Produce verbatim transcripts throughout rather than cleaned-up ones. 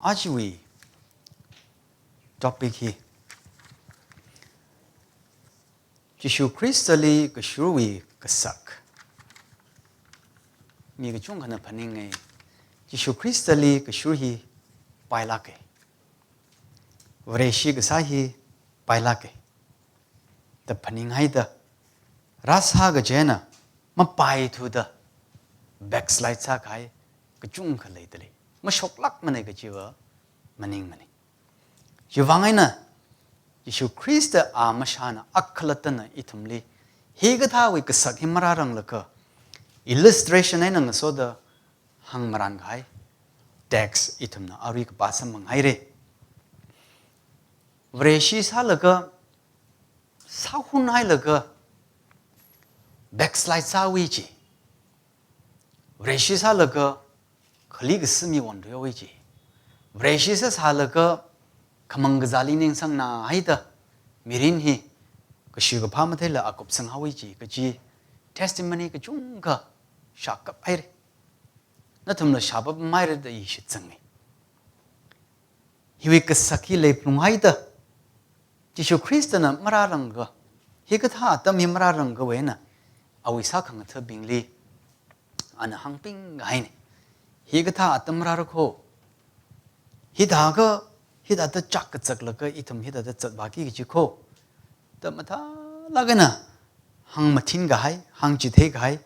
Ajawui topic hi Jishu Khristali kashurwui kasak. Mi kachungkhana phaninga, Jishu Khristali kashur hi pailāka, Vareshi kasā hi pailāka da phaninghaida, rāsā kajina mapaithuda backslide sākahai kachungkha leidalei. Mashoklākmana kajiva maningmana. Chiwuivang eina Jishu Khrista a mashāna, a khalattana ithumli hikathāwui kasak hi marāranglakha, illustration eina ngasoda hāngmarānkahai text ithumna arui kapā samphanghaira. Vareshi sālaga, sāhunhailaga backslide sāwui chi. Vareshi sālaga khali kasā mi onrui haowui chi. Vareshi sāsālaga khamang kazāli ningsangnā haida mirin hi kashi kaphā matheila akup sanghaowui chi kaji testimony kachungkha shākaphaira. Nathumla shāpapamhaira da i shitsanga. Hiwui kasak hi leiphalunghaida, Jishu Khristana marāranga, hikathā atam hi marārangawui eina awui sākhangathabingli ana hāngpingkahaina. Hikathā atam rāra kho. Hithākha, hithāda chak kazaklaga ithum hithāda zatvāki kaji kho da mathālāk eina hāngmathinkahai, hāngchitheikahai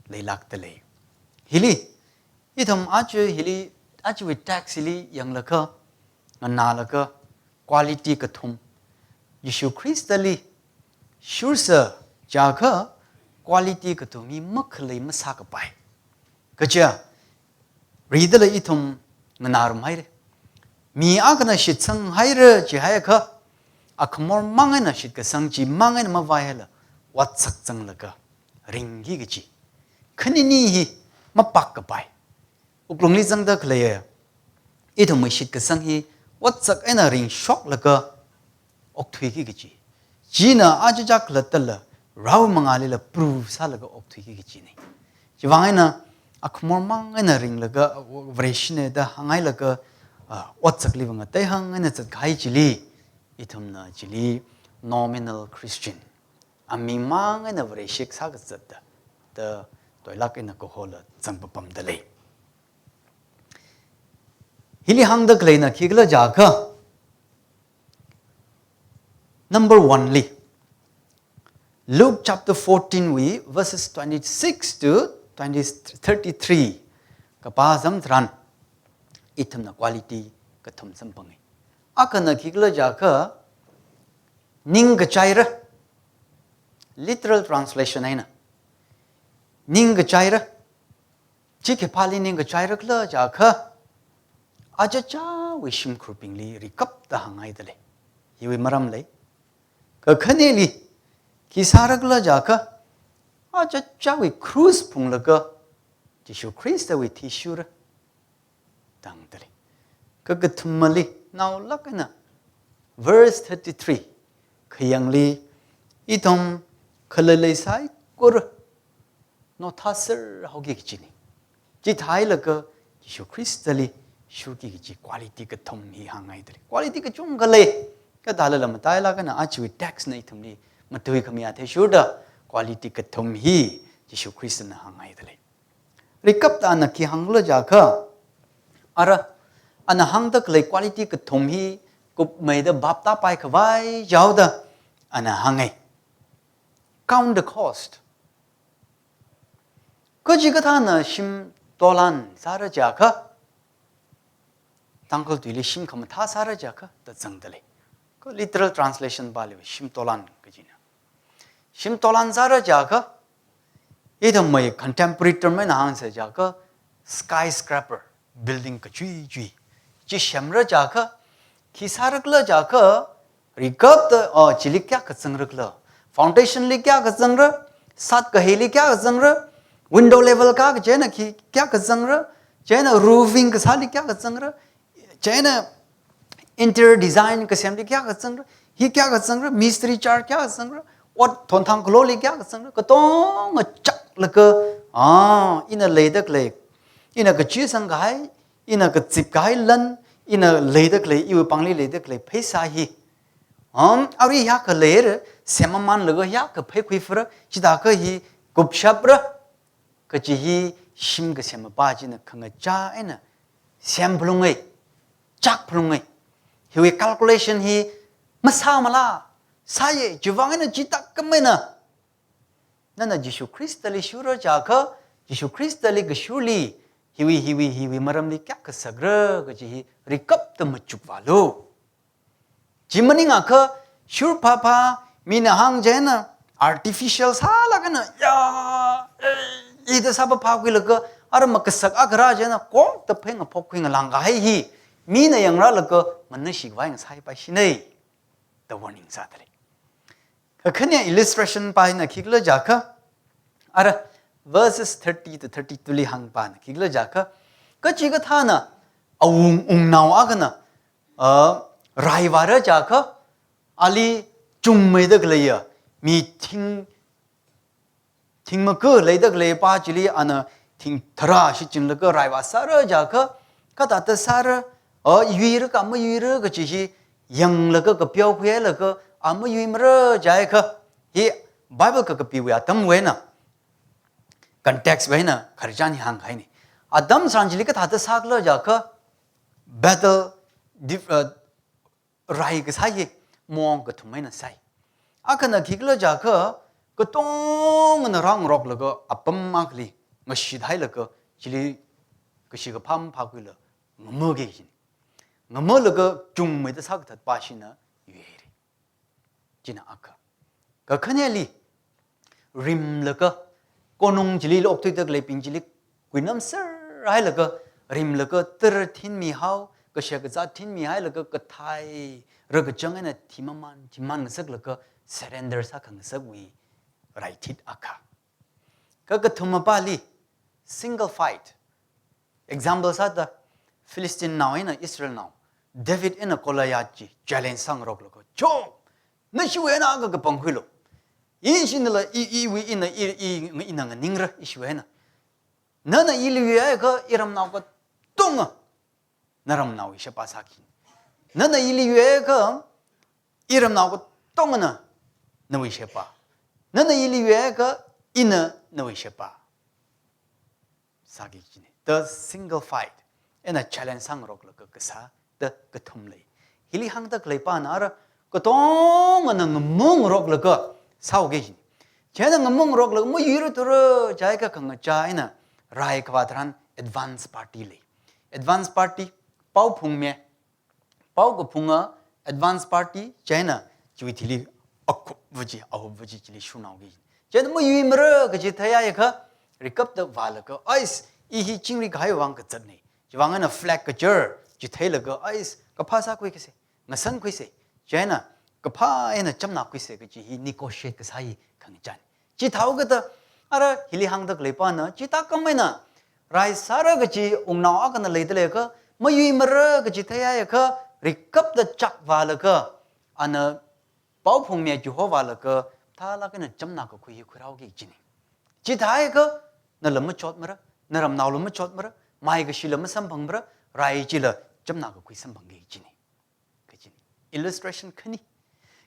leilākdalei. Hili, ithum aja hili, ajawui text hili yanglaga, nganālaga, quality kathum, Jishu Khristali shursa jiakha quality kathum hi makhalei masākapai kaja ridala ithum nganārumhaira. Mi akhana shitsanghaira jihaiakha, akhamor mang eina shitkasang chimang eina mavaihaila, otsak zanglaga ringki kaji. Khanini hi mapakkapai. Wuklungli zangda khaleiya ithumwui shitkasang hi otsak eina ringshoklaga okthuiki kaji. China achichā khalattala rao mangālila prove sālaga okthuiki kajina. Chiwuivang eina akhamor mang eina ringlaga, Vareshina da hānghailaga, ah, otsakliva ngateihāng eina zatkahai chili, ithumna chili nominal Christian, aming mang eina Vareshi sākazat da, da toilāk eina kahola zangpapamdalei. Hili hāngda khaleina khikhala jiakha, number one li, Luke chapter fourteen wui verses twenty-six to twenty, thirty-three kapā zam tharan, ithumna quality kathum samphanga. Akhana khikhala jiakha, ningkachaira, literal translation eina, ningkachaira. Chi khipāli ningkachaira khala jiakha, achichāwui shimkhurbingli rikapda hānghaidalei. Hiwui maram lei. Kakhaneli, khi sāra khala jiakha, achichāwui krus phunglaga Jishu Khristawui thi shura da hāngdalei. Kakathumali, naolāk eina, verse thirty-three khayangli, ithum khalei leisai kura nothāser haoki kajina. Chithāhailaga Jishu Khristali shurki kaji quality kathum hi hānghaidalei. Quality kachungkha lei. Kathālala matailāk eina ajawui text na ithumli matuikhami athei shurda quality kathum hi Jishu Khristana hānghaidalei. Rikapda ana khi hāngkhala jiakha, ara, ana hāngda khalei quality kathum hi kupmeida bhap tāpaikhavai jihaoda ana hānga. Count the cost. Kachikathāna shim tolan sāra jiakha, Tangkhul tuili shim khamathā sāra jiakha da zangdalei. Kha literal translation pāli shim tolan kajina. Shim tolan sāra jiakha, ithumwui contemporary term eina hāngsa jiakha, skyscraper, building kachuichui chi semra jiakha, khi sāra khala jiakha, rikapda, oh, chili kayākha zangra khala, foundation li kayākha zangra, sat kahaili kayākha zangra, window level kayākha, chieina khi kayākha zangra, chieina roofing kasāli kayākha zangra, chieina interior design kasemli kayākha zangra, hi kayākha zangra, mistri charge kayākha zangra, ot thonthang khaloli kayākha zangra, katonga chaklaga, ah, ina leida khalei, ina kachisang kahai, ina kazip kahai lan, ina leida khalei, iwui pāngli leida khalei pheisā hi, um, arui hiyākha leira, semmamanlaga hiyākha pheikhuifara, chithākha hi kupshapra, kaji hi shim kasem mapā china khangachā eina semphalunga, chakphalunga. Hiwui calculation hi masāmala, sāya, chiwuivang eina chithākhameina nana Jishu Khristali shurra jiakha, Jishu Khristali kashurli, hiwui, hiwui, hiwui maramli kayākha sakra kaji hi rikapta machukvālu. Chi maningakha, shurphāphā, mina hāng chieina, artificial sālāk eina, ya, eh, ida sāphaphākhuilaga, ara makasak akha rā chieina, kongta phei ngaphok khuingalāng kahai hi, mina yangrālaga, manashikhavai ngasāpaishina, da warning sādalei. Kakhane illustration pā hina khikhala jiakha, ara verses thirty to thirty-two li hāngpana khikhala jiakha, kachikathāna awung wungnao akhana, ah, rai vāra jiakha, ali chungmeida khaleiya, mi thing, thing maka leida khaleipā chili ana thing tharā shichinlaga rai vāsāra jiakha, kathāda sāra, ah, yuira kha mayuira kaji hi yanglaga kapeo khuilaga, a mayuimara jiakha, hi Bible kakapiwui atamwui eina, context wui eina khararchan hi hāngkahaina. Atam tharan chili kathāda sākhala jiakha, battle, div-, uh, rai kasā hi maong kathum eina sāi. Akhana khikhala jiakha, katongana rāngaroklaga apam akhali ngashithailaga, chili kashi kaphā maphākhuila ngamaki kajina. Ngamalaga chungmeida sākathatpā shina yuihaira. China akha. Kakhaneli, rimlaga, konung chili okthuida khaleibing chili kuinamserhailaga, rimlaga tara thinmihao, kashakazā thinmihailaga, kathai, rakachang eina thimaman, thiman ngasaklaga, surrender sākhangasakwui raithit akha. Kakathuma pāli, single fight. Example sāda, Philistine nao eina Israel nao, David eina Goliath chi challenge sāngaroklaga, "Cho, nashiwui eina akha kapangkhuilu. Ishinala, i, iwui ina, i, i, ina nganingra, ishiwui eina. Nana ili yuiakha, iramnao katonga naramnaowui sheba sāki. Nana ili yuiakha, iramnao katongana nawui sheba. Nana ili yuiakha, ina nawui sheba sāki," kajina. The single fight. Eina challenge sāngaroklaga kasā, da kathum lei. Hili hāngda khaleipāna ara, katongana ngamangaroklaga sāuki kajina. Chieina ngamangaroklaga mayuirarthura jiakha khangachā eina rai kavā tharan advance party lei. Advance party, pao phungmi, pao kaphunga advance party, chieina chiwui thili akhupva chi, ahupva chi chili shunhaoki. Chieina mayuimara kaji theiakha, rikapta vālaga, "Ais, i hi chingri kahaiwui vang kazatna. Chiwuivang eina flag kachar chi theilaga, ais, kaphā sākhuikase, ngasangkhuise, chieina kaphā eina chamnakhuise," kaji hi negotiate kasā hi khangachāna. Chithāhaokida, ara hili hāngda khaleipāna, chithākhameina rai sāra kaji wungnao akhana leida leiakha, mayuimara kaji theiakha, rikapta chakvālaga, ana pao phungmi kihowālaga, thālāk eina chamnakakhui hi khuirāuki kajina. Chithāakha, nala machotmara, naramnaola machotmara, maikashila masamphangmara, rai chila chamnakakhui samphangki kajina. Kajina. Illustration khani.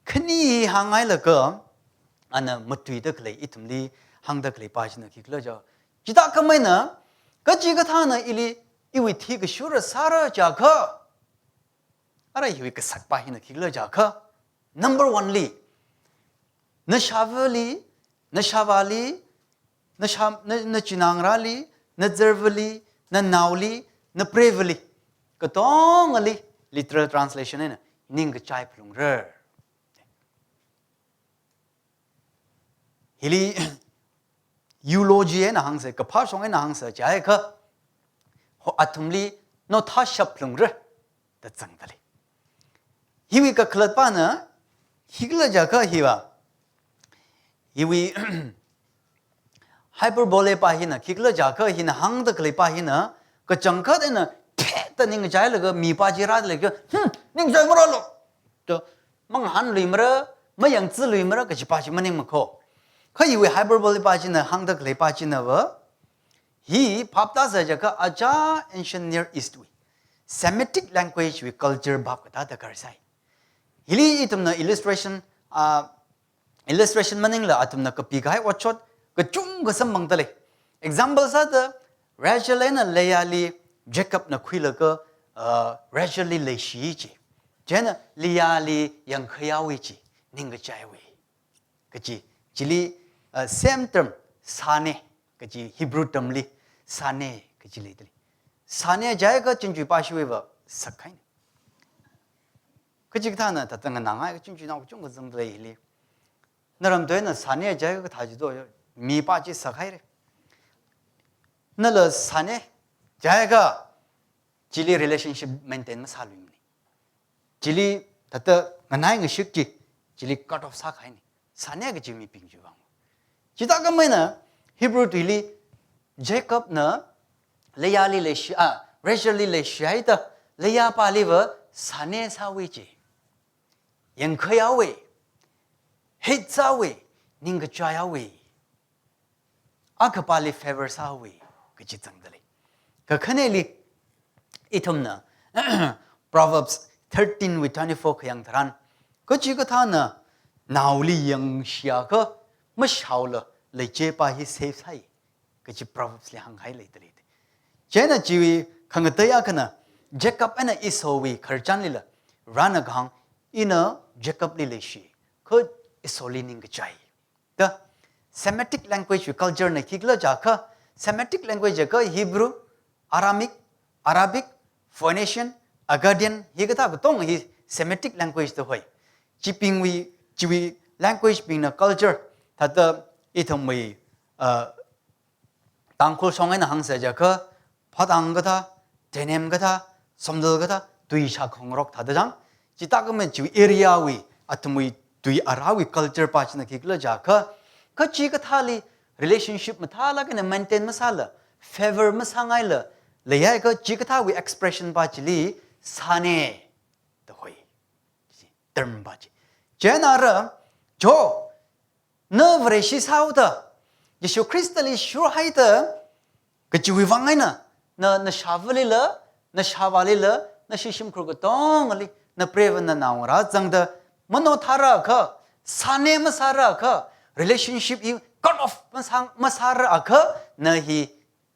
Khani hi hānghailaga, ana matuida khalei ithumli hāngda khaleipā china khikhala jiakha, chithākhameina, kachikathāna ili, iwui thi kashura sāra jiakha, ara hiwui kasakpā hina khikhala jiakha, number one li, nashavali, nashavali, nasha-, na, nachinangarāli, nazarvali, nanaoli, napreivali, katongali, literal translation eina, ningkachai phalungra. Hili eulogy eina hāngsa, kaphā shong eina hāngsa jiakha, ho athumli notha shap phalungra da zangda lei. Hiwui kakhalatpāna, khikhala jiakha hiva, hiwui hyperbole pā hina, khikhala jiakha hina hāngda khaleipā hina, kachangkhat eina theta ningchailaga mipā chi rāda leiakha, "Hmm, ningchai maralo," da mangahānluimara, mayangchiluimara, kajipā chi maningmakho. Kha hiwui hyperbole pā china hāngda khaleipā chinava, hi phaptāsa jiakha achā Ancient Near East wui, Semitic language wui culture bhap katāda kar sai. Hili ithumna illustration, ah, illustration maningla athumna kapikahai otshot kachungkha samphangda lei. Example sāda, Rachel eina Leahli Jacobna khuilaga, ah, Rachelli leishi chi. Chieina Leahli yangkhayāwui chi, ningkachaiwui kaji, chili, uh, same term, sane kaji, Hebrew term li sane kaji leida lei. Sane jiakha Chingchuipāshiwui vāsakhaina. Kachikathāna thāda nganāngai, Chingchuinao kachungkha zangda lei hili. Naramtuina sane jiakha kathā jido, mipā chi sakhaira. Nala sane jiakha chili relationship maintain masāluimana. Chili thāda nganai ngashik chi, chili cut off sākahaina. Sane kaji mibing chiwui vang. Chithākhameina Hebrew tuili Jacobna Leahli leishi, ah, Rachelli leishihaida Leah pāli vāsane sāwui chi, yangkhayāwui, hate sāwui, ningkachaiwui, akhapāli favor sāwui kaji zangda lei. Kakhaneli ithumna Proverbs thirteen wui twenty-four khayang tharan, kachikathāna naoli yangshiakha mashaola leichepā hi safe sai kaji Proverbs li hāngkahai leida lei. Chieina chiwui khangatei akhana, Jacob eina Esauwui khararchanlila Varena kahāng, ina Jacobli leishi, kha Esauli ningkachai. The Semitic language wui culture na khikhala jiakha, Semitic language jiakha Hebrew, Aramaic, Arabic, Phoenician, Akkadian, hikathā katong hi Semitic language da hoi. Chibingwui, chiwui language bingna culture, thāda ithumwui, uh, Tangkhul shong eina hāngsa jiakha, Phattang kathā, Teinem kathā, Somdal kathā, tui shākhangarok thāda chang. Chithākhameina chiwui area wui, athumwui tui arāwui culture pā china khikhala jiakha, kachikathāli relationship mathālāk eina maintain masāla, favor masāngaila, leihaiakha chikathāwui expression pā chili sane da hoi. Term pā chi. Chieina ara, jo, na Vareshi sāhaoda, Jishu Khristali shurhaida, kajiwui vang eina, na, nashāvālila, nashāvālila, nashi shimkhur katongali, naprevā nanaongarā zangda, mano thārakha, sane masārakha, relationship hi cut off masāng, masārakha, na hi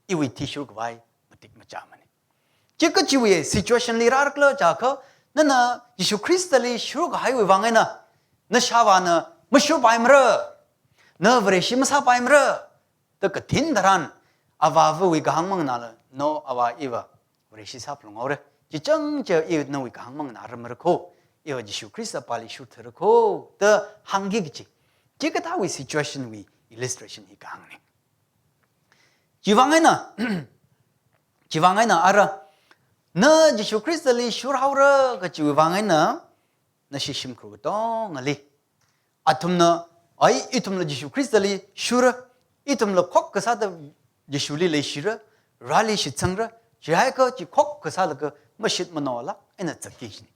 iwui thishur khavai matik machāmana. Chi kachiwui situation li rārakhala jiakha, nana Jishu Khristali shurkahaiwui vang eina, nashāvāna mashurpaimara, na Vareshi masāpaimara, da kathin tharan, avāvawui kahāng manganāla, no, avā iva Vareshi sāphalunghaora. Chichang chi i nawui kahāng manganāramara kho, iva Jishu Khrista pāli shurthura kho, da hāngki kachi. Chikathāwui situation wui illustration hi kahāngna. Chiwui vang eina, chiwui vang eina ara, na Jishu Khristali shurhaora kachiwui vang eina, nashi shimkhur katongali. Athumna, ai, ithumla Jishu Khristali shura, ithumla khokkha sāda Jishuli leishira, Vareli shitsangra, chiakha chi khokkha sālaga mashit manaolāk eina zatki kajina.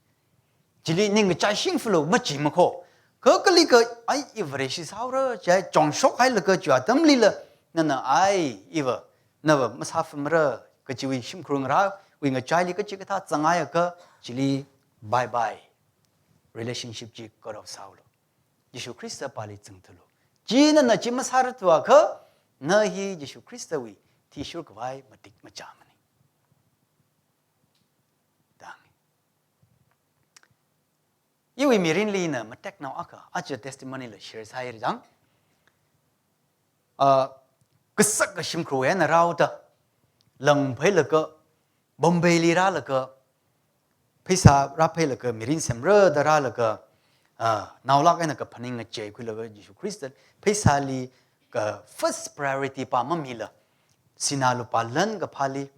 Chili ningkachai shimkhurlu maji makho. Kha kalikha, ai, i Vareshi sāhaora, chiakha chongshokhailaga chiwui atamlila, nana ai, iva, nava masāphamara, kachiwui shimkhur ngarāwui ngachaili kachikathā zanghaiakha, chili bye bye. Relationship chi cut off sāhaolu. Jishu Khrista pāli zangthalu. Chi nana chi masārathuakha, na hi Jishu Khristawui thishur khavai matik machāmana. Dang. Iwui mirinli ina mateknao akha, aja testimony la share sāhaira chang. Ah, kasaka shimkhur eina rāhaoda, langphailaga, Bombay li rālaga, pheisā rāphailaga, mirin semra da rālaga, ah, naolāk eina kaphaning ngacheikhuilaga Jishu Khrista, pheisāli ka first priority pā mamila, sinā lupā lan kaphāli,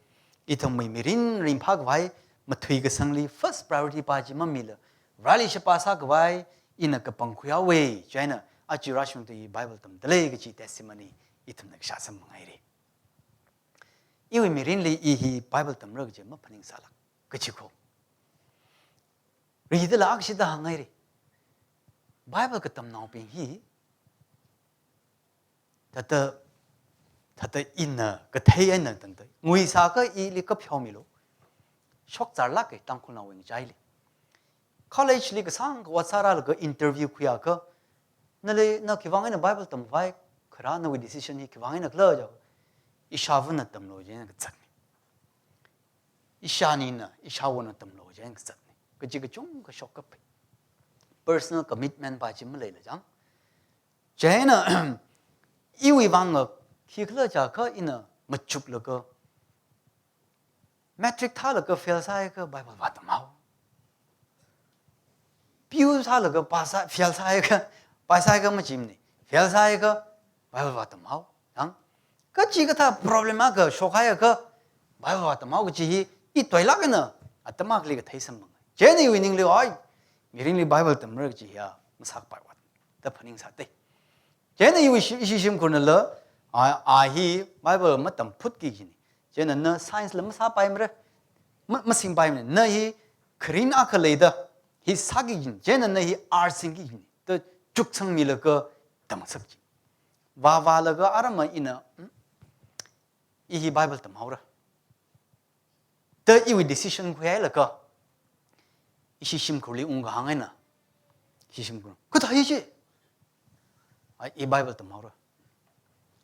ithumwui mirin ringphā khavai, mathui kasangli first priority pā chi mamila, Vareli sheba sākhavai, ina kapangkhuihaowa, chieina aja rāshungda i Bible tamda lei kachi testimony ithumna kashā samphanghaira. Iwui mirinli i hi Bible tamra kaji maphaningsālāk, kachi kho. Ridala akshida hānghaira. Bible katamnaobing hi, thāda, thāda ina kathei eina tangda, nguisākha ili kapheomilu. Shokzarlāka Tangkhulnaowui ngachaili. College li kasāngkha ot sārālaga interview khuiakha, nali, na khiwuivang eina Bible tamkhavai kharā, nawui decision hi khiwuivang eina khala jiakha, ishāvana tamlu jina kazatna. Ishānina, ishāwona tamlu jina kazatna. Kaji kachungkha shokkapai. Personal commitment pa chi maleila chang. Chieina, iwui vang a khikhala jiakha ina machuklaga, matric thālaga fail sāhaiakha Bible vātamhao. P U thālaga pass sā, fail sāhaiakha, pass sāhaiakha machimana. Fail sāhaiakha Bible vātamhao. Yang, kachikathā problem akha shokhaiakha Bible vātamhao kaji hi, i toilāk eina atam akhali kathei samphanga. Chieina iwui ningli, oi, mirinli Bible tamra kaji hiya masākapai ot da phaningsāda. Chieina iwui shi-, ishi shimkhurnala, a, a hi Bible matamphutki kajina. Chieina na science la masāpaimara, ma-, masingpaimara. Na hi kharing akha leida hi sāki kajina. Chieina na hi arts singki kajina da chuksangmilaga tamngasak kajina. Vāvālaga aramma ina, hmm? I hi Bible tamhaora da iwui decision khuihailaga, ishi shimkhurli ungkahāng eina, ishi shimkhur, kathā hi chi? Ai, i Bible tamhaora.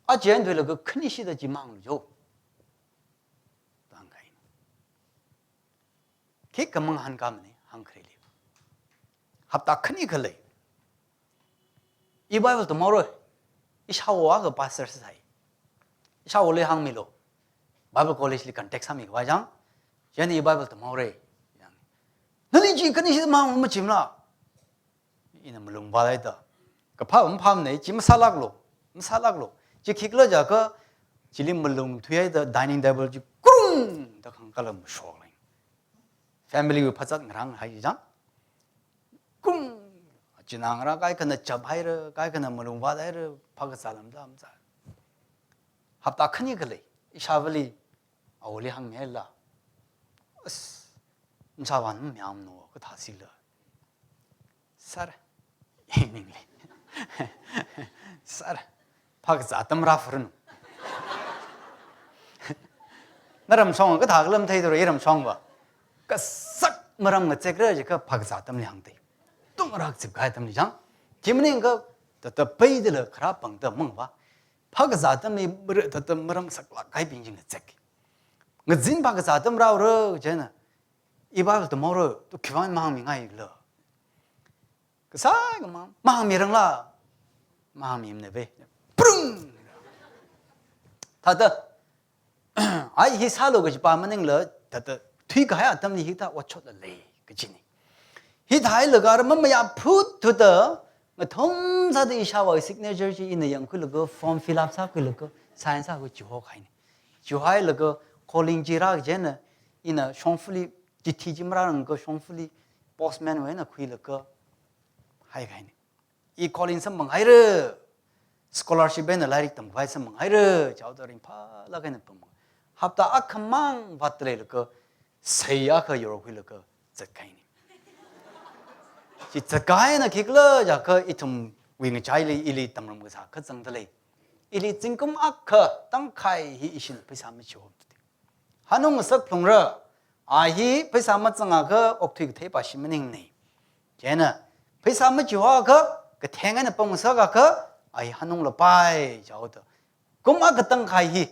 Aja eina thuilaga khanishida chi manglu jo, da hāngkahai. Khikha mangahānkāmana, hāngkhareli. Hapta khani khalei, i Bible tamhaora. Ishāwo akha pastor sāsai. Ishāwoli hāngmilu. Bible College li contact sāmikhavai chang. Chieina i Bible tamhaora. Yang, nali chi khanishida mang machimla? Ina malung vāthaida, kaphā maphāmana, chi masālāklu, masālāklu. Chi khikhala jiakha, chili malung thuihaida dining table chi krung da khangkala mashoklei. Family wui phazat ngarānhai chang. Krung, china ngarā kaikhana chaphaira, kaikhana malung vāthaira, phākazā lamda mazā. Hapta khani khalei, ishāvali, awoli hāngmihaila. As, nashāvā mayāmano, kathā sila? Sir, iningli. Sir, phākazā atam rāpharanu. Naram shong kathā khala matheithura, iram shongva. Kasak maram ngazekra jiakha phākazā atamli hāngda. Tungrāk zipkahai atamli chang. Chi maningakha, thāda peidala kharā pangda mangva. Phākazā atamli mara-, thāda maram saklāk kahaibing chi ngazek. Ngazin phākazā atam rāhaora, chieina, i Bible tamhaora, tu khiwuivang mahāngmingaikhala? Kasāi khamang, mahāngmiranglā? Mahāngmimana ve. Prung! Thāda, ai hi sālu kajipa maningla, thāda thuikahai atamli hithā otshotla lei kajina. Hithāhailaga ara mamayā phut thuda, ngathum sāda ishāvāwui signature chi ina yangkhuilaga, form fill up sākhuilaga, sign sākhui chihokahaina. Chihailaga, calling chi rākaji eina, ina shongfali, chithi chi marārangakha shongfali, postman wui eina khuilaga haikahaina. I calling samphanghaira, scholarship eina lairik tamkhavai samphanghaira, jihaoda ringphālāk eina pam. Hapta akhamang vātda leilaga, sei akha yorkhuilaga zatkahaina. Chi zatkahai eina khikhala jiakha ithumwui ngachaili ili tamram kasā kazangda lei. Ili zingkum akha tangkhai hi ishina pheisā machiho. Hanung ngasak phalungra, a hi pheisā mazangakha okthui kathei pa shi maningmana. Chieina, pheisā machihoakha, katheng eina pamngasakakha, a hi hanunglapai jihaoda. Kum akha tangkhai hi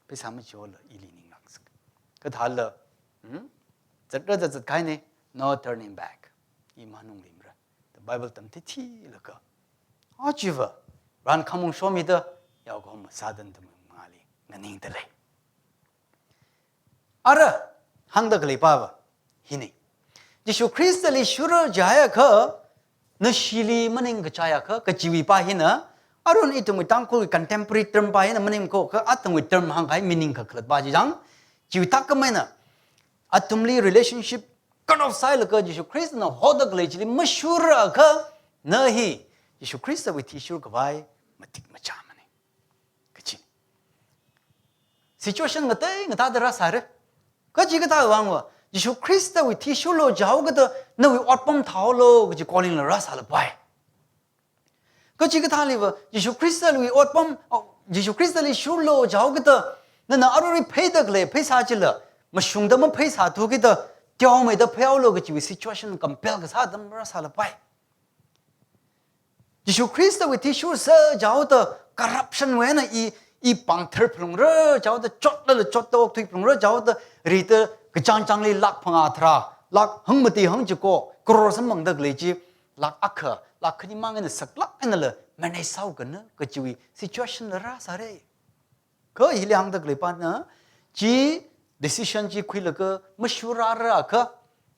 pheisā machihola ili ninglāksak. Kathāla, hmm? Zatra zat zatkahaina, no turning back. I mahanunglimara. The Bible tamthithilaga, achiva, ran khamong shomida, yaokahoma Satan tamngali nganingda lei. Ara, hāngda khalei pava hina. Jishu Khristali shurra jihaiakha, nashili maningkachaiakha, kajiwui pa hina, arui ithumwui Tangkhulwui contemporary term pa hina maningkho, kha athumwui term hāngkahai meaning kakhalat pa chi chang, chiwui thākhamei eina, athumli relationship cut off sāhailaga Jishu Khristana hoda khalei chili mashurrakha, na hi Jishu Khristawui athi shurkhavai matik machāmana. Kachi. Situation ngatei ngateida rāsāra. Kachikathā vangva, Jishu Khristawui athi shurlu jihaokida nawui otpam thāhaolu kaji calling la rāsālapai. Kachikathāliva, Jishu Khristawui otpam, oh, Jishu Khristali shurlu jihaokida, nana aruirui pheida khalei pheisā chila, mashungda mapheisāthukida, teomeida pheihaolu kachiwui situation compel kasā atam rāsālapai. Jishu Khristawui thishursa jihaoda corruption wui eina i, i pāngthar phalungra jihaoda, chotlala chotda okthui phalungra jihaoda, rida kachāngchāngli lakh phangā tharā, lakh hangmati hangchiko, crore samphangda khalei chi, lakh akha, lakh khani mang eina saklāk einala manage sāhaokana kachiwui situation la rāsāra. Kha hili hāngda khaleipana, chi decision chi khuilaga mashurrāra akha,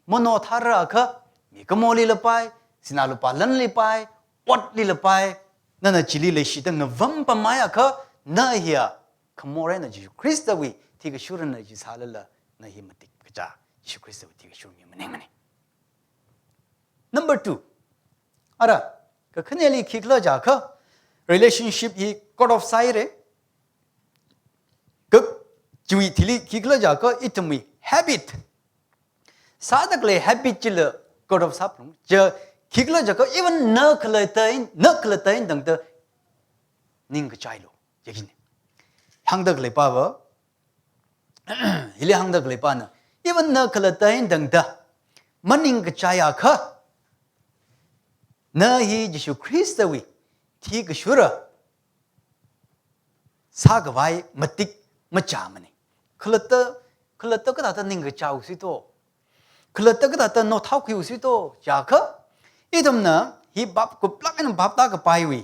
manothāra akha, mikumoli lapai, sinā lupā lanli pai, otli lapai, nana chili leishida ngavam pamai akha, na hiya khamor eina Jishu Khristawui thikashurana chi sālala, na hi matik kachā Jishu Khristawui thikashur mi maningmana. Number two. Ara, kakhaneli khikhala jiakha, relationship hi cut off sāhaira. Kha chiwui thili khikhala jiakha ithumwui habit. Sāda khalei habit chila cut off sāphalung. Chi khikhala jiakha even na khalatta eina, na khalatta eina tangda ningkachailu. Chi kajina. Hāngda khaleipava, hili hāngda khaleipana, even na khalatta eina tangda maningkachai akha, na hi Jishu Khristawui thikashura sākhavai matik machāmana. Khalatta, khalatta kathāda ningkachaihaosi to. Khalatta kathāda nothākhuihaosi to jiakha, ithumna hi bhap kuplāk eina bhap tākapaiwui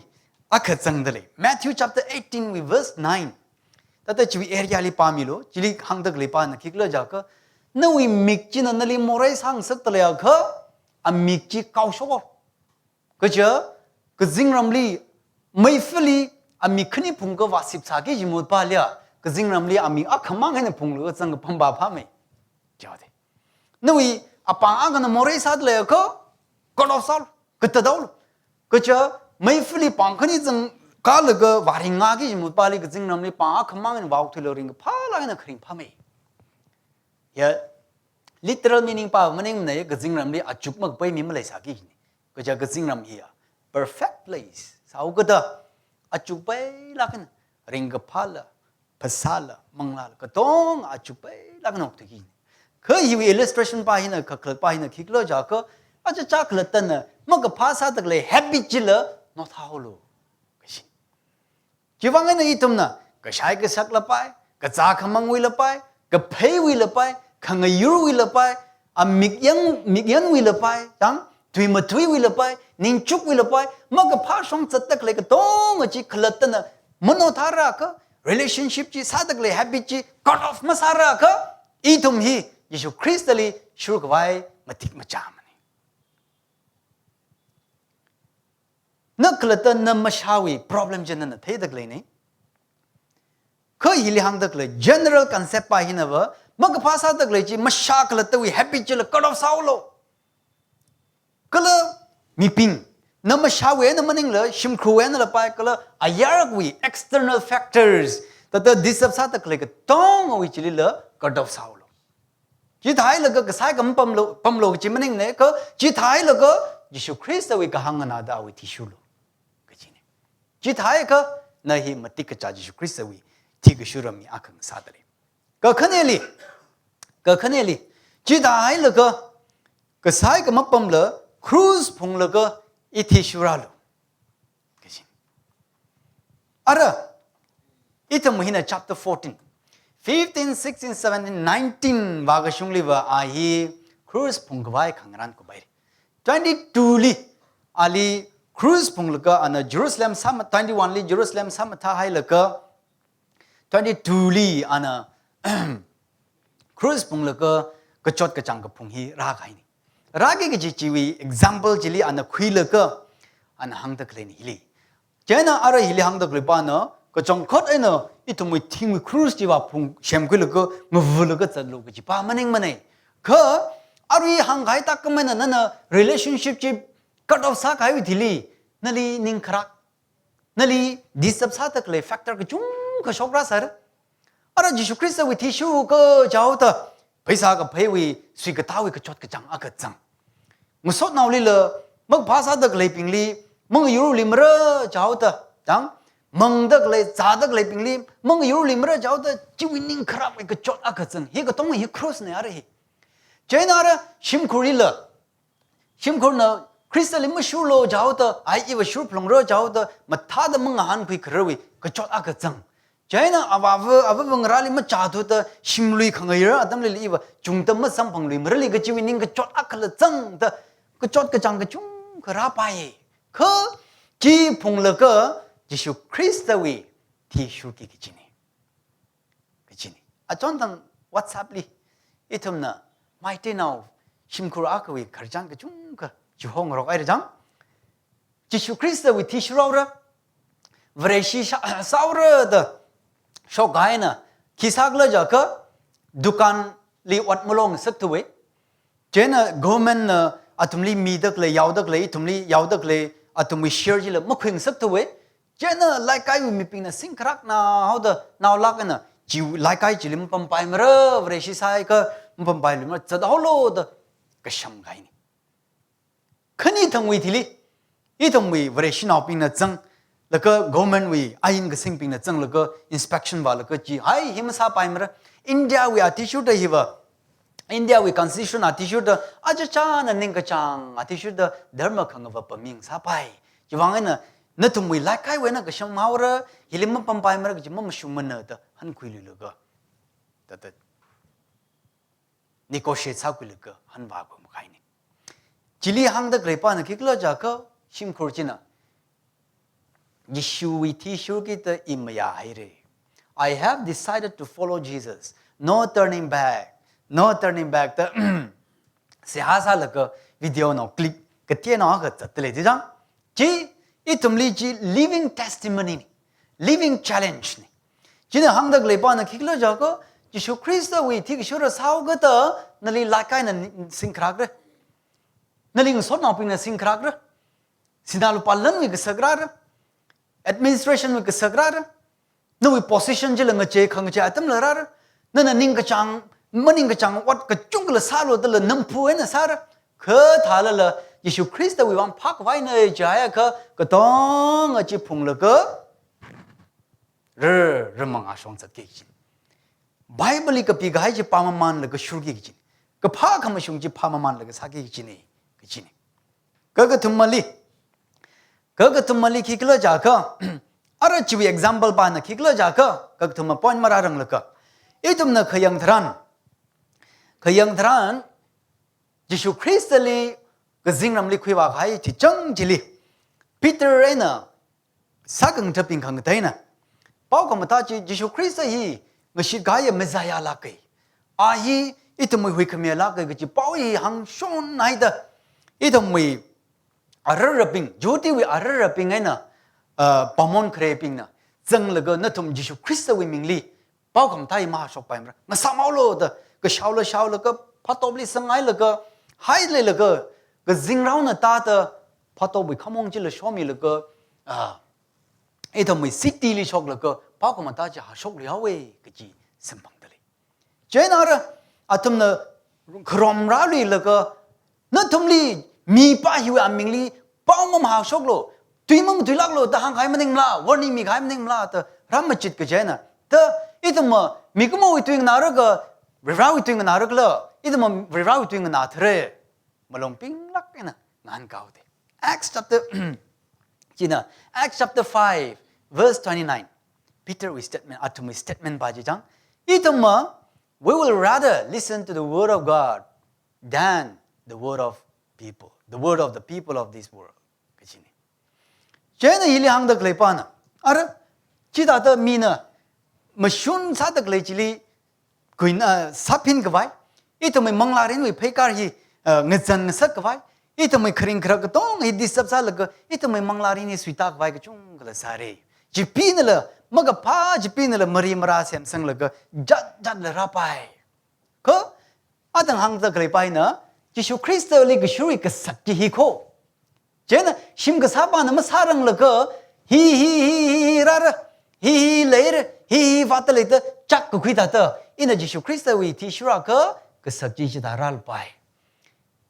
akha zangda lei. Matthew chapter eighteen wui verse nine. Thāda chiwui area li pāmilu, chili hāngda khaleipana khikhala jiakha, nawui mik china nali morei sāngasakda leiakha, amik chi kaoshok. Kaja, kazingramli, meifali, amik khani phungkha vāship sāki jimut paliya, kazingramli amik akhamang eina phunglu zangkapam ba phāmei. Jihaoda. Nawui apāng akhana morei sāda leiakha, cut off sālu, katathaolu. Kaja, meifali pāng khani zangkālaga vāringngaki jimut pali kazingramli pāng akhamang eina vāokthuilu ringkaphālāk eina kharing phāmei. Ya, literal meaning pa maningmana, kazingramli achuk makapai mi maleisāki kajina. Kaja kazingram hiya perfect place sāhaokada, achuk pailāk eina, ringkaphāla, phasāla, manglāla, katonga achuk pailāk eina okthuiki kajina. Kha hiwui illustration pa hina, kakhalat pa hina khikhala jiakha, aja chā khalattana makaphā sāda khalei habit chila nothāhaolu kaji. Chiwuivang eina ithumna, kashai kasak lapai, kazā khamangwui lapai, kapheiwui lapai, khangayurwui lapai, amikyang, mikyanwui lapai, tang, tui mathuiwui lapai, ningchukwui lapai, makaphā shong zatda khalei katonga chi khalattana manothāra akha, relationship chi, sāda khalei habit chi cut off masāra akha, ithum hi Jishu Khristali shurkhavai matik machāmana. Na khalatta na mashāwui problem chi nana theida khaleina. Kha hili hāngda khalei general concept pa hinava, makaphā sāda khalei chi mashā khalattawui habit chila cut off sāhaolu. Kala mibing, na mashāwui eina maningla, shimkhurwui eina lapai, kala ayarwui external factors, thāda disturb sāda khalei katongawui chilila cut off sāhaolu. Chithāhailaga kasai kha mapamlu, pamlu kaji maningmana, kha chithāhailaga Jishu Khristawui kahāng nganāda awui thishurlu kajina. Chithāhaiakha na hi matik kachā Jishu Khristawui thikashura mi akha ngasāda lei. Kakhaneli, kakhaneli, chithāhailaga kasai kha mapamla krush phunglaga ithi shurālu kaji. Ara, ithum hina chapter fourteen, fifteen, sixteen, seventeen, nineteen vākashungliva a hi krush phungkhavai khangarān kupai. Twenty-two li, ali krush phunglaga ana Jerusalem sāma-, twenty-one li Jerusalem sāmathāhailaga, twenty-two li ana krush phunglaga kachot kachāng kaphung hi rākahaina. Rāki kaji chiwui example chili ana khuilaga ana hāngda khaleina hili. Chieina ara hili hāngda khaleipana, kachangkhat eina ithumwui thingwui krush chiva phung semkhuilaga ngavulaga zatlu kaji pa maningmana. Kha arui hāngkahai thākhamei eina nana relationship chi cut off sākahaiwui thili, nali ning kharak, nali disturb sāda khalei factor kachungkha shok rāsāra. Ara Jishu Khristawui thishur kajihaoda, pheisā kapheiwui, suikatāwui kachot kachāng akha zang. Ngasotnaolila, makaphā sāda khaleibingli, mangayurli mara jihaoda, tang, mangda khalei, zāda khaleibingli, mangayurli mara jihaoda, chiwui ningkharāwui kachot akha zang. Hi katonga hi cross na ara hi. Chieina ara shimkhurlila, shimkhurna Khristali mashurlu jihaoda, ai iva shurphalungra jihaoda, mathāda mangahānkhui khararwui kachot akha zang. Chieina avāva, avāva ngarāli machāthuda, shimlui khangayar atamlila iva chungda masamphangluimarali kajiwui ningkachot akhala zangda, kachot kachāng kachungkha rāpai. Kha chi phunglaga Jishu Khristawui thi shurki kajina. Kajina. Achonthang WhatsApp li ithumna Meiteinao shimkhur akhawui khararchan kachungkha chihongarok haira chang. Jishu Khristawui thi shurhaora, Vareshi sā-, sāhaora da shokhaina, khi sākhala jiakha dukanli ot malongasakthuwa. Chieina government na athumli mida khalei, yaoda khalei, ithumli yaoda khalei, athumwui share chila makhuingasakthuwa. Chieina leikaiwui mibingna singkharak na haoda, naolāk eina, chi leikai chili mapampaimara, Vareshi sāhaiakha mapampailuimara, zathaolu da kashamkahaina. Khani thangwui thili, ithumwui Vareshinaobingna zanglaga government wui ain kasingbingna zanglaga inspection vālaga chi, hai hi masāpaimara. India wui athishurda hiva, India wui constitution athishurda, aja chāna ningkachāng athishurda dharma khangava paming sāpai. Chiwuivang eina nathumwui leikaiwui eina kashamhaora, hili mapampaimara kaji mamashungmana da hankhuiluilaga, thāda negotiate sākhuilaga hanvākhui makahaina. Chili hāngda khaleipana khikhala jiakha shimkhur china, Jishuwui thi shurki da i mayāhaira. I have decided to follow Jesus. No turning back. No turning back da seihā sālaga video nao clip kateonao akha zatdalei chi chang. Chi ithumli chi living testimony ni, living challenge ni. China hāngda khaleipana khikhala jiakha, Jishu Khristawui thi kashura sāhaokida nali leikaina ni-, singkharakra. Nali ngasotnaobingna singkharakra. Sinā lupā lanwui kasak rāra. Administration wui kasak rāra. Nawui position chila ngachei khangachei atamla rāra. Nana ningkachāng, maningkachāng ot kachungkhala sālu dala namphu eina sāra. Kha thālala Jishu Khristawui vang phākhavai eina jiakha katonga chi phunglaga rar, rar mangā shong zatki kaji. Bible li kapikahai chi pāmamanlaga shurki kaji. Kaphā khamashung chi pāmamanlaga sāki kajina, kajina. Kakathumali, kakathumali khikhala jiakha, ara chiwui example pana khikhala jiakha, kakathuma point marāranglaga, ithumna khayang tharan, khayang tharan, Jishu Khristali kazingramli khuivākahai chi chang chili, Peter eina sākhangathabing khangateina pao khamathā chi, Jishu Khrista hi ngashitkahaiya Messiah lāka. A hi ithumwui huikhamiya lāka kaji pao hi hāngshonhaida, ithumwui ararabing, Jihudiwui ararabing eina, ah, pāngmon kharebingna zanglaga nathum Jishu Khristawui mingli pao khamathā hi mahāshokpaimara, ngasāmhaolu da, kashaola shaolaga, phatopli sanghailaga, haileilaga, kazingraona tāda, phatopwui khamong chila shomilaga, ah, ithumwui city li shoklaga, pao khamathā chi hāshokluihaowa kaji samphangdalei. Chieina ara, athumna kharom rāluilaga, nathumli mipā hiwui amingli pao mamahāshoklu, tui mamatuilāklu da hāngkahai maningmala, warning mikahai maningmala da rāmachit kaji eina. Da ithumva mikumowui tui nganālaga, Varewui tui nganālākla, ithumva Varewui tui nganāthara. Malung pinglāk eina ngahānkahaoda. Acts chapter, china, Acts chapter five, verse twenty-nine. Peter wui statement, athumwui statement pa chi chang. Ithumva, we will rather listen to the word of God than the word of people, the word of the people of this world. Kajina. Chieina hili hāngda khaleipana, ara, chithāda mina mashun sāda khalei chili kuina, ah, sāphinkhavai, ithumwui manglārinwui pheikar hi, ah, ngazan ngasakkhavai, ithumwui kharing kharak katonga hi disturb sālaga, ithumwui manglārin hi suitākhavai kachungkhala sāra. Chipānala, makaphā chipānala mari marā semsanglaga, jat jatla rāpai. Kha, athang hāngda khalei paina, Jishu Khristali kashurwui kasak chi hi kho. Chieina, shim kasāpana masāranglaga, hi, hi, hi, hi, hi, rāra, hi, hi, leira, hi, hi, vātda leida, chak kakhui thāda, ina Jishu Khristawui thi shurākha, kasak chi chithā rālapai.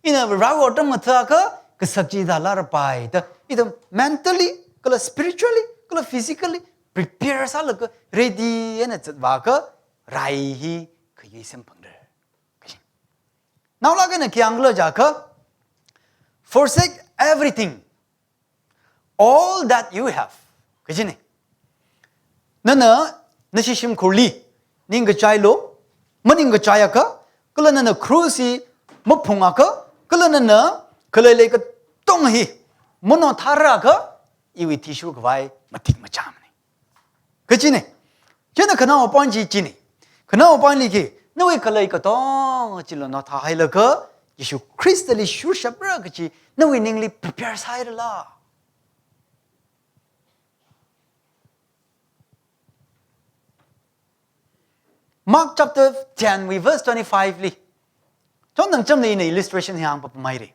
Ina Varewui otram ngathākha, kasak chi thālārapai da, ithum mentally, kala spiritually, kala physically prepare sālaga ready eina zatvāakha rai hi khayui samphangrar. Naolāk eina khi hāngkhala jiakha, "Forsake everything, all that you have," kajina. Nana nashi shimkhurli ningkachailu, maningkachaiakha, kala nana krush hi maphungakha, kala nana khalei lei katonga hi manaotharakha, iwui athishurkhavai matik machāmana. Kajina. Chieina khanaowa point chi china. Khanaowa point li khi, nawui khalei katonga chila naothahailaga, Jishu Khristali shurshapra kachi, nawui ningli prepare sāhairala? Mark chapter ten wui verse twenty-five li, chon nang chamna ina illustration hi hāngpapamhaira.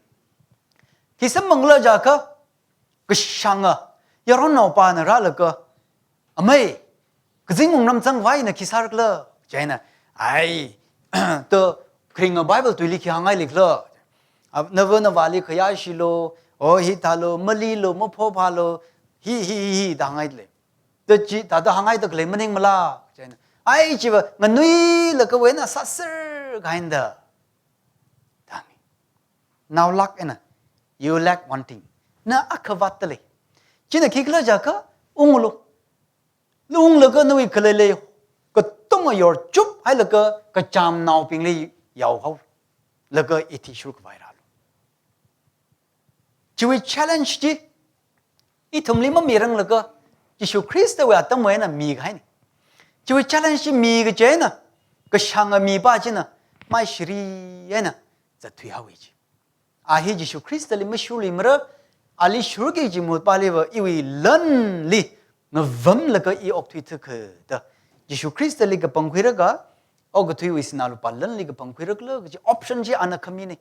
Khi samphangkhala jiakha, kashanga yaronnaopana rālaga, "Amei, kazing wungram zangkhavai ina khi sārakhala?" Chieina, "Ai, to, kharinga Bible tuili khi hāngngailakhala? A, nava navāli khayāshilu, o hithālu, malilu, maphophālu, hi, hi, hi, hi," da hāngngailei. "To chi, thāda hāngngaida khalei maningmala?" Chieina, "Ai, chiva nganuilakha wena sāserkahaina da." Thang. Naolāk eina, you lack one thing. Na akha vātda lei. China khikhala jiakha, unglu. Unglaga nawui khalei lei katonga yorchuphailakha kachamnaobingli yaohaolaga athishurkhavai rālu. Chiwui challenge chi ithumli mamiranglaga, Jishu Khristawui atamwui eina mikahaina. Chiwui challenge chi mikaji eina, kashanga mipā china maishiri eina zatthuihaowa chi. A hi Jishu Khristali mashurluimara, ali shurki kaji mipāliva iwui lanli ngavamlaga i okthuithu kha da. Jishu Khristali kapangkhuirakha, okathuiwui sinā lupā lanli kapangkhuirakhala kaji option chi ana khamina.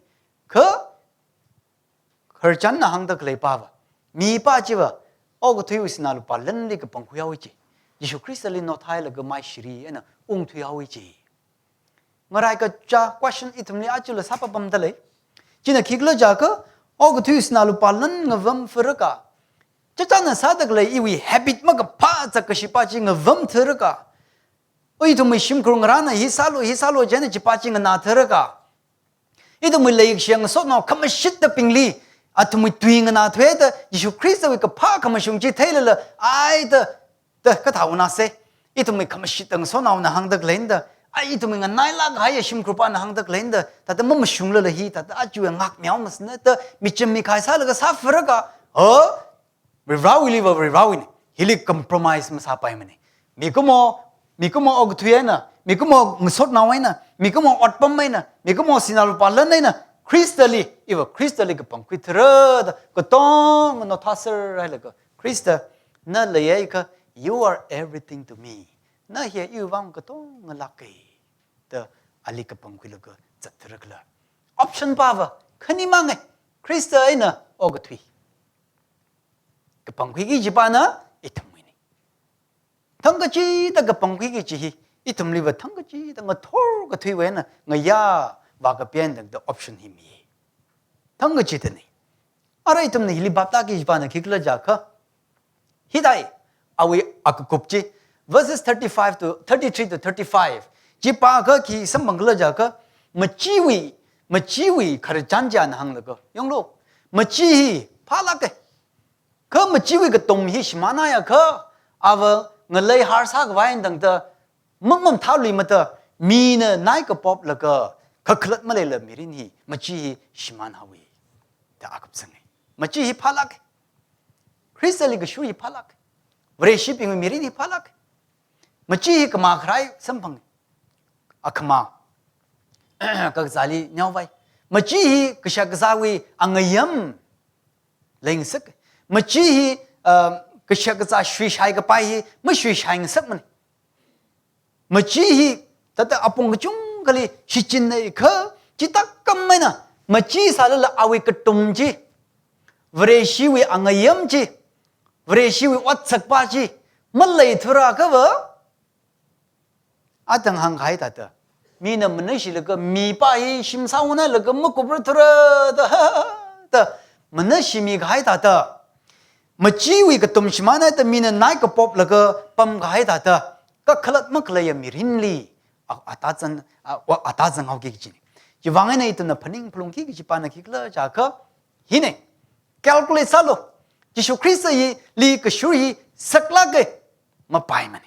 Kha khararchanna hāngda khaleipava, mipā chiva okathuiwui sinā lupā lanli kapangkhuihaowa chi. Jishu Khristali naothahailaga maishiri eina ungthuihaowa chi. Ngarai kacha question ithumli ajala sāpapamda lei. China khikhala jiakha, okathui sinā lupā lan ngavamfarakha, chachāna sāda khalei iwui habit makaphā zak kashipā chi ngavamtharakha, o ithumwui shimkhur ngarāna hi sālu, hi sālu chieina chipā chi nganātharakha, ithumwui leikashi ngasotnao khamashittabingli athumwui tui nganāthuida, Jishu Khristawui kaphā khamashung chi theilala, ai da, da kathā unase, ithumwui khamashitda ngasotnaona hāngda khaleina da, ai ithumwui nganailāk kahaiya shimkhurpāna hāngda khaleina da, thāda mamashunglala hi, thāda aja ngakmeomasana da, micham mikhai sālaga sāfarakha, o, Varivarāwuiliva Varivarāwuina, hili compromise masāpaimana. Mikumo, mikumo okathui eina, mikumo ngasotnao eina, mikumo otpam eina, mikumo sinā lupā lan eina, Khristali, iva Khristali kapangkhuithara da, katonga naothaserhailaga, Khrista, na leiakha, you are everything to me. Na hi iwui vang katongalāka da, ali kapangkhuilaga zattharakhala. Option pāva khanimanga, Khrista eina okathui. Kapangkhuiki kajipāna ithumwuina. Thangkachida kapangkhuiki kaji hi, ithumliva thangkachida ngathor kathuiwui eina ngayā vākapi eina tangda option hi mi. Thangkachidana. Ara ithumna hili bhap tāki kajipāna khikhala jiakha, hithāi, awui akakup chi, verses thirty-five to, thirty-three to thirty-five chi pākha khi samphangkhala jiakha, machiwui, machiwui khararchan chi ana hānglaga, yanglu, machi hi phālāka. Kha machiwui katum hi shimānhaiakha, ava ngalei har sākhavai eina tangda, mangmam thāluimada, mina naikapoplaga, kakhalat maleila mirin hi, machi hi shimānhaowa da akupsanga. Machi hi phālāka. Khristali kashur hi phālāka. Vareshibingwui mirin hi phālāka. Machi hi khamā kharai samphanga. Akhama kakazāli neovai. Machi hi kashakazāwui angayam leingasaka. Machi hi, um, kashakazā shuishai kapai hi mashuishai ngasakmana. Machi hi, thāda apong kachungkhali shichinna kha, chithākhameina, machi sālala awui katum chi, Vareshiwui angayam chi, Vareshiwui otsakpa chi, maleithura kava, atang hānghai thāda. Mina manashilaga, mipā hi shim sāunalaga, makupra thura da, da, manashimi kahai thāda. Machiwui katum shimānhaida mina nai kapoplaga pamkahai thāda, kakhalat makhaleiya mirinli, a, atazang, a, wa, atazang haoki kajina. Chiwui vang eina ithumna phaning phalungki kaji pāna khikhala jiakha, hina, calculate sālu. Jishu Khristali kashur hi saklāka, mapaimana.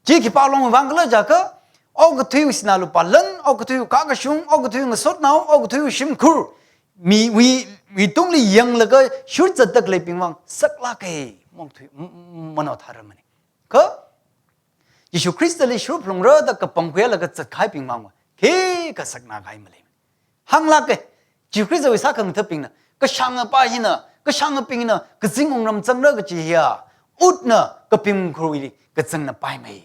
Chi khipā longwui vang khala jiakha, okathuiwui sinā lupā lan, okathuiwui kakashung, okathuiwui ngasotnao, okathuiwui shimkhur, miwui, wui tungli yanglaga shurzatda khaleibing vang saklāka, mongthui, m-, m-, manaotharmana. Kha, Jishu Khristali shur phalungra da kapangkhuilaga zatkahaibing vang, khikha saknākahai malei. Hānglāka, Jishu Khristawui sākhangathabingna, kashāngapa hina, kashāngabingna, kazing wungram zangra kaji hiya, utna kapimkhurwuili kazangna paimei.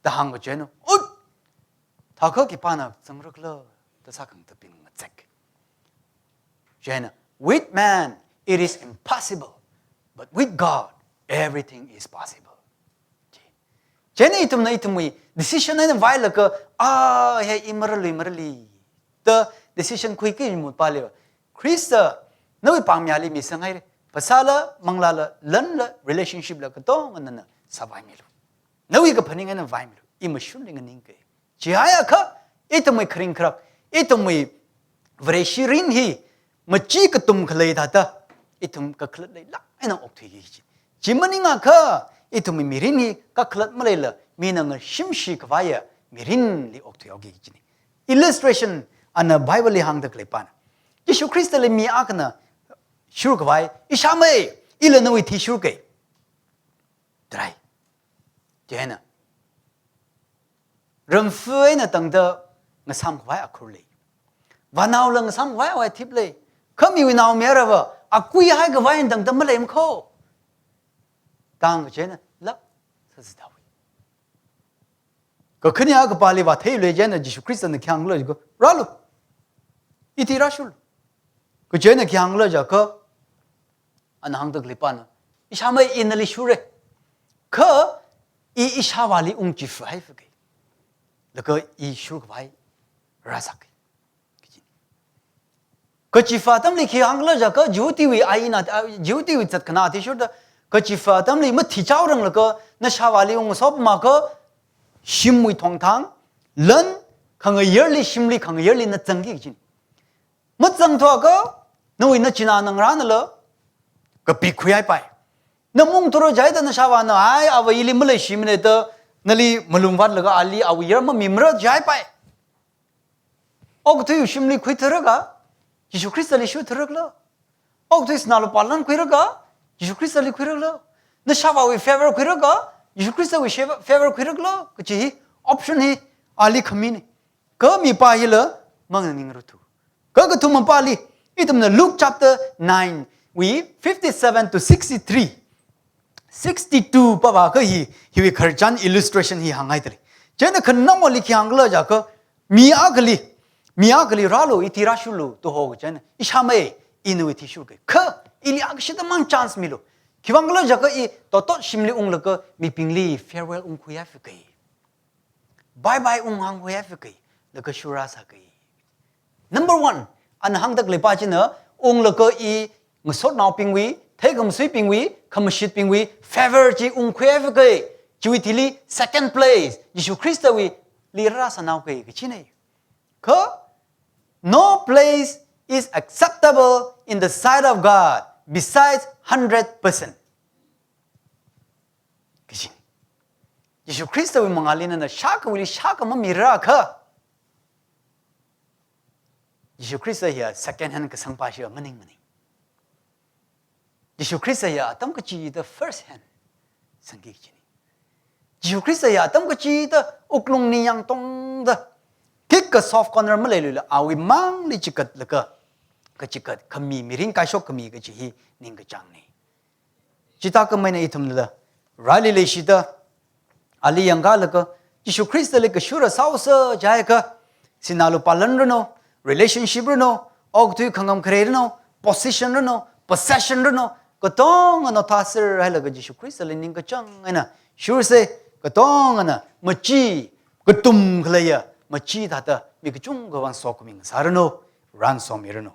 Da hāng kaji eina, ut! Thākha khipāna zangra khala, da sākhangathabing ngazek. Chieina, with man, it is impossible, but with God, everything is possible. Chieina ithumna ithumwui decision eina vailaga, a, he i maralui marali, da decision khuiki mut pāli. Khrista, nawui pāngmiyāli misanghaira. Phasāla, manglāla, lanla, relationship la katonga nana sāvaimilu. Nawui kaphaning eina vaimilu. I mashunli nganingka. Chihaiakha, ithumwui kharing kharak, ithumwui Vareshi mirin hi, machi katum khalei thāda, ithum kakhalat leilāk eina okthuiki kaji. Chi maningakha, ithumwui mirin hi kakhalat maleila, mina ngashimshi khavaiya mirinli okthui haoki kajina. Illustration, ana Bible li hāngda khalei pāna. Jishu Khristali mi akhana shur khavai, ishāmei, ila nawui thi shurka. Try. Chieina, ramfa eina tangda ngasām khavai akhur lei. Vānaola ngasām khavai awui thip lei. Kha miwui naomayarava, akuihai khavai eina tangda maleimana kho. Tang chieina, lāk sāzathaowa. Kakhane akha pāli vātheilui chieina Jishu Khristana khi hāngkhala jiakha, rālu. Ithi rāshurlu. Kha chieina khi hāngkhala jiakha, ana hāngda khalei pāna, ishāmei, i nali shurra. Kha, i ishāvāli ungchifa haifaka. Laga i shur khavai rāzāka. Kachifa atamli khi hāngkhala jiakha, Jihudiwui aina, a, Jihudiwui zatkhanā athishurda, kachifa atamli mathichaoranglaga, nashāvāli ungsopmakha, shimwui thongthang, lan, khangayarli shimli khangayarli na zangki kajina. Mazangthuakha, nawui nachinā nangarānala, kapi khuihaipai. Na maungthura jihaida nashāvāna, ai, ava ili maleishimana da, nali malungvātlaga ali awui yar mamimara jihaipai. Okathui shimli khuithurakha, Jishu Khristali shurthurakhala. Okathui sinā lupā lan khuirakha, Jishu Khristali khuirakhala. Nashāvāwui favor khuirakha, Jishu Khristawui shava-, favor khuirakhala. Kachi hi, option hi, ali khamina. Kha mipā hila, manganingrathu. Kha kathumapāli, ithumna Luke chapter nine wui fifty-seven to sixty-three, sixty-two pāvākha hi, hiwui khararchan illustration hi hānghaida lei. Chieina khanangwali khi hāngkhala jiakha, mi akhali, mi akhali rālu, ithi rāshurlu, da ho chieina, ishāmei, i nawui thi shurka. Kha, ili akshida mang chance milu. Khiwuivang khala jiakha i, totot shimli unglaga, mibingli farewell ungkhui haifaka. Bye bye unghāngkhui haifaka, laga shur rāsāka. Number one, ana hāngda khalei pā china, unglaga i ngasotnaobingwui, theikhamasuibingwui, khamashitbingwui, favor chi ungkhui haifaka. Chiwui thili second place, Jishu Khristawuili rāsānaoka kachina. Kha, no place is acceptable in the sight of God besides hundred percent. Kaji. Jishu Khristawui mangāli nana shākhawuili shākha mamirakha, Jishu Khrista hiya second hand kasangpā shiya maningmana. Jishu Khrista hiya atam kachida first hand sangki kajina. Jishu Khrista hiya atam kachida wuklung ningyāng tongda, khikha soft corner maleiluila awui mangli chikatlaga, kachikat khami, mirin kaishok khami kachi hi ningkachāngna. Chithākhamei eina ithumla, raili leishida, ali yangkalaga, Jishu Khristali kashura sāhaosa jiakha, sinā lupā lan ranu, relationship ranu, okathui khangam kharei ranu, position ranu, possession ranu, katonga naothaser hailaga Jishu Khristali ningkachāng eina shursa, katongana machi, katum khaleiya machi thāda mi kachungkhawui vang sokhami ngasāranu, rānsomiranu.